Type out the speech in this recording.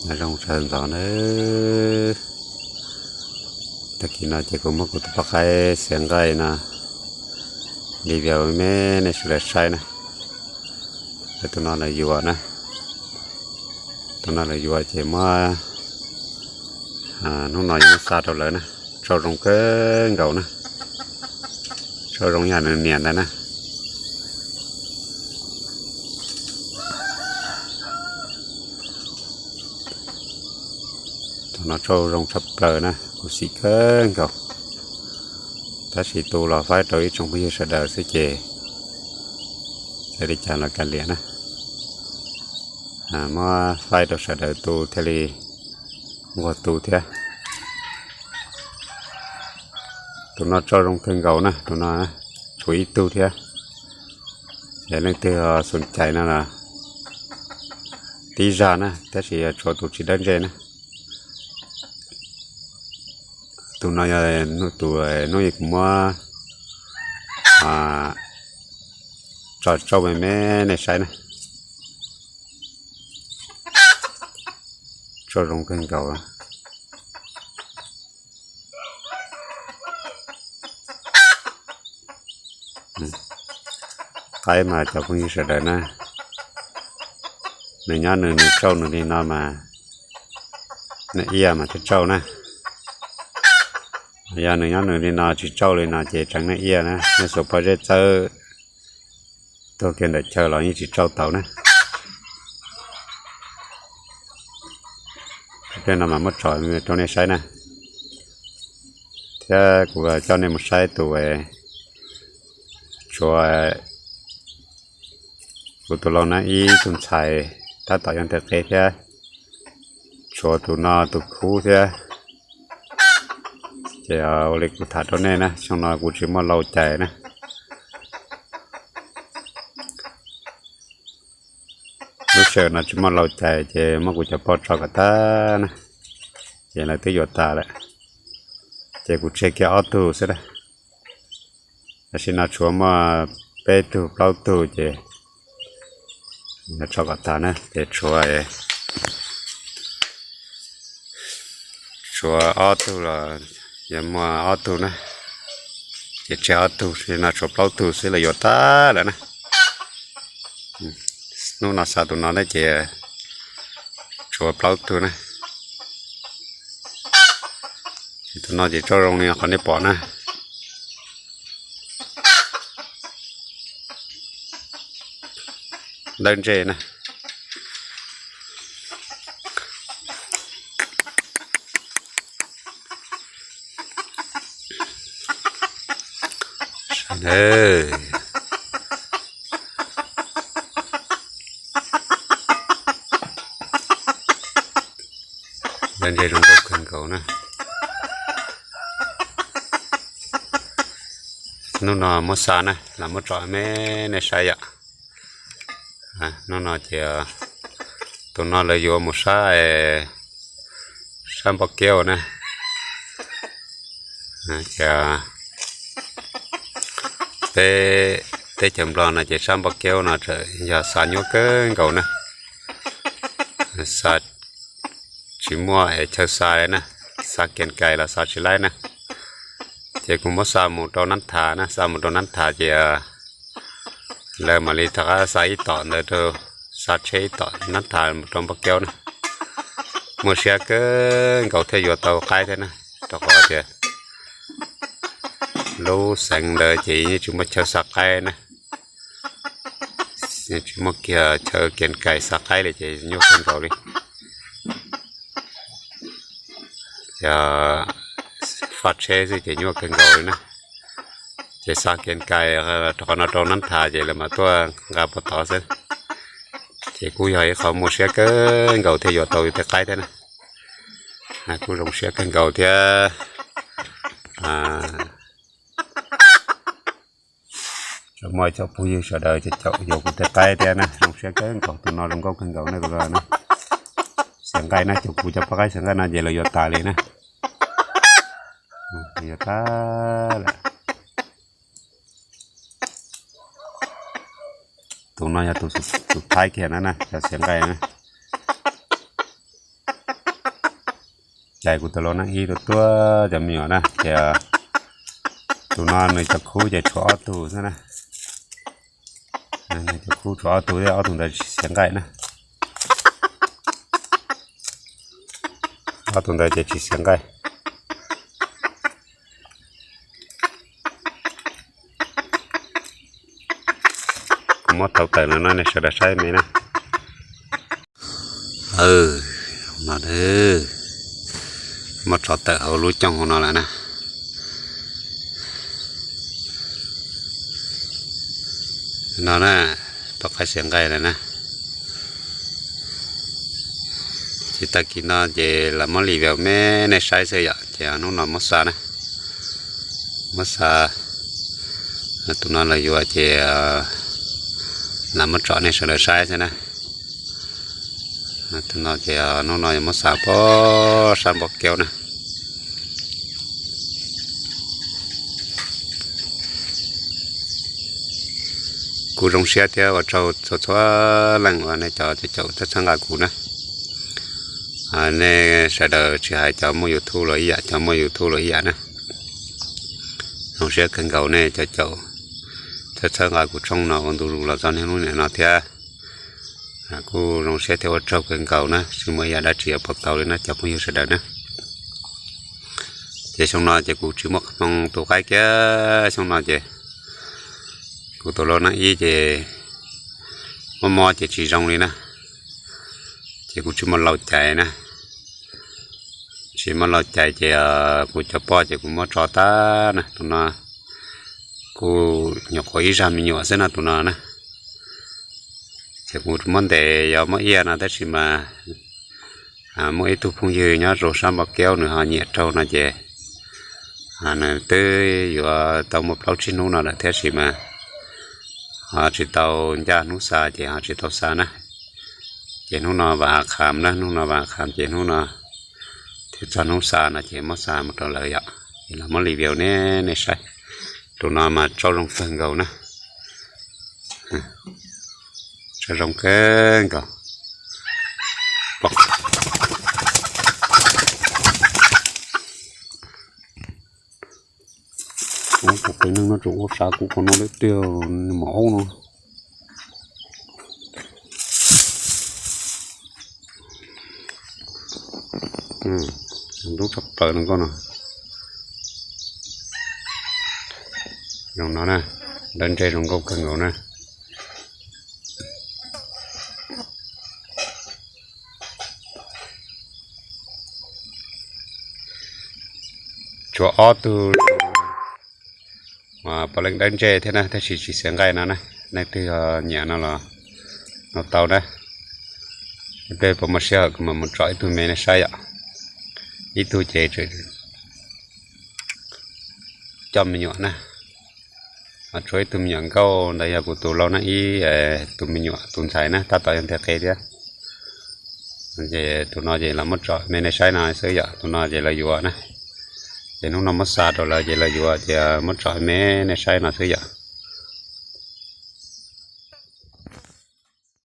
Nyob zoo sawv ntxov nawb. Tag kis no ces kuv muab kuv tus poj qaib xiav nqaij no li video me nej sawv daws saib na. Tus no lawv yuav na, tus no lawv yuav ces muab, hnub no yuav muab xa rau lawv na. Tsau zoo kawg nkaus na, tsau zoo yam nws niam ntawd na. Tus no tsau zoo tshaj plaws na, kuv xim kawg nkaus. Tab sis tu los faib rau ib tsoom phooj ywg sawv daws xwb ces txawm li cas los kav liam na. Muab faib rau sawv daws tu thiaj li nquag tu thiab. Tus no tsau zoo kawg nkaus na, tus no tshuav ib tug thiab. Ces leej twg xum cais no los tib zaj na, tab sis yog tshuav tus tsis dawb ntseg na. Tus no yog tus hnub ib kuv muab tso tsau me me nej saib na. Tsau zoo kawg nkaus. Qaib mas cov phooj ywg sawv daws na, nws nyob nws, nws tsau nws li no mas, nws iaj mas thiaj tsau na. Yog nws nyob nws li no tsis tsau li no ces tseev nws iaj na, nws xuas pob zeb txawb tuag kiag ntawm chaw los yeej tsis tsau tau na. Tej no mas muab tso rau nej saib na. Thiab kuv coj nej mus saib tus tshuav kuv tus laus na ib tug ntxhais tab tom yuav nteg qe thiab tshuav tus no tus khub thiab. Ces ua li kuv tham rau nej na, xyoo no kuv tsis muaj lau cais na. Lub sij hawm no tsis muaj lau cais ces muab kuv cov poj tso kom tag na, ces lawv twb yuav tas lawm. Ces kuv tseg kiag ob tug xwb na. Tam sim no tshuav muaj peb tug plaub tug ces tso kom tag na, ces tshuav, tshuav ob tug los yuav muaj ob tug na, ces tseg ob tug, tam sim no tshuav plaub tug xwb los yuav tag lawm na. Hnub no xa tus no na ces tshuav plaub tug na. Tus no ces tsau zoo li qhov nej pom na. Dawb ntseg na. Dawb ntseg zoo nkauj kawg nkaus na. Hnub no muab xa na, los muab tso me nej saib yom. Hnub no ces tus no lawv yuav mus sab, sab Npauj Keub na. Ces peb teb chaws Nplog no ces sab Npauj Keub no yog xa nyuaj kawg nkaus na. Xa tsis muaj es chaw xa li na, xa kias kais los xa tsis laib na. Ces kuv muab xa mus rau Nab Thas na, xa mus rau Nab Thas ces lawv mam li rov qab xa ib tom ntawd rau, xa tsheb ib tom Nab Thas mus rau Npauj Keub na. Muaj siab kawg nkaus thiaj yuav tau qaib thiab na, rau qhov tias lub xeev ntawd ces yeej tsis muaj chaw xa qaib na. Tsis muaj kiag chaw kias kais xa qaib li ces nyuaj kawg nkaus li. Yog faj tsheb xwb ces nyuaj kawg nkaus li na. Ces xa kias kais rau qhov no rau Nab Thas ces lawv mam tuaj nqa puag tod xwb. Ces kuj yog ib qho muaj siab kawg nkaus thiaj yuav tau tej qaib thiab na. Kuj zoo siab kawg nkaus thiab. Muaj cov phooj ywg sawv daws ces caum yuav kuv tej qaib thiab na, zoo siab kawg nkaus. Tus no zoo nkauj kawg nkaus na, tus no na. Xiav nqaij na, caum kuv cov poj qaib xiav nqaij no ces lawv yuav tas li na. Yuav tas lawm. Tus no yog tus Thaib kiag na, cov xiav nqaij na. Cais kuv tus lau nab ib tuaj tuaj cov me nyuam na, ces tus no nws cov khub ces tshuav ob tug xwb na. Nws cov khub tshuav ob tug thiab, ob tug ntawd tsis xiav nqaij na. Ob tug ntawd ces tsis xiav nqaij. Kuv muab thau tawm no no nej sawv daws saib me na. No, muab tso tawm hauv lub cooj hauv no lawm na. No na, tom qaib xiav nqaij lawm na. Ces tag kis no ces lam muab li vias me nej saib xwb yom, ces hnub no muab xa na. Muab xa, tus no lawv yuav ces lam muab tso nej sawv daws saib xwb na. Tus no ces hnub no yuav muab xa puag sab Npauj Keub na. Kuv zoo siab thiab ua tsaug txhua txhua leej uas nej cov caum txhawb nqa kuv na. Nej sawv daws tsis hais cov muaj YouTube los ib yam, cov muaj YouTube los ib yam na. Zoo siab kawg nkaus nej cov caum txhawb nqa kuv tshooj no ua ntu zus los txog niaj hnub nim no thiab. Kuj zoo siab thiab ua tsaug kawg nkaus na, tsis muaj ib yam dab tsi yuav pom tau li na cov phooj ywg sawv daws na. Ces xyoo no ces kuv tsis muaj hmoo tu qaib kiag, xyoo no ces kuv tus lau nab ib ces mob mob ces tsis zoo li na. Ces kuv tsis muaj lau cais na, tsis muaj lau cais ces kuv cov poj ces kuv muab tso tag na. Tus no kuj nyuam qhuav ib zag me nyuam xwb no tus no na. Ces kuv muab ntes yog muab iaj no tab sis mas muaj ib tug phooj ywg nyob rau sab Npauj Keub nws ho nyiam raug no ces nws twb yuav tau muaj plaub tsib hnub no lawm tab sis mas ho tsis tau ncaj hnub xa ces ho tsis tau xa na. Ces hnub no vam kham na, hnub no vam kham ces hnub no thiaj txog hnub xa no ces muab xa mus rau lawv yom. Ces los muab li vias ne nej saib. Tus no mas tsaug zoo kawg nkaus na. Tsaug zoo kawg nkaus. Ub, kuv qias neeg no tseem ua sav kuv qhov no lawm tiag, nws mam aub no. Ntub tshaj plaws no koj no. Zoo no na, dawb ntseg zoo nkauj kawg nkaus na. Tshuav ob tug mas puav leej dawb ntseg thiab na, tab sis tsis xiav nqaij no na. Leej twg nyiam no los noj tau na. Peb puas muaj sij hawm kuv mam mus tsom ib tug me nej saib yom. Ib tug ces coj me nyuam na. Tshuav ib tug me nyuam nkauj ntawd yog kuv tus lau nab ib tus me nyuam tus ntxhais na, tab tom yog ntxhais qhe thiab. Ces tus no ces los muab tsom me nej saib no xwb yom, tus no ces lawv yuav na. Ces hnub no muab xa rau lawv ces lawv yuav ces muab tsom me nej saib no xwb yom.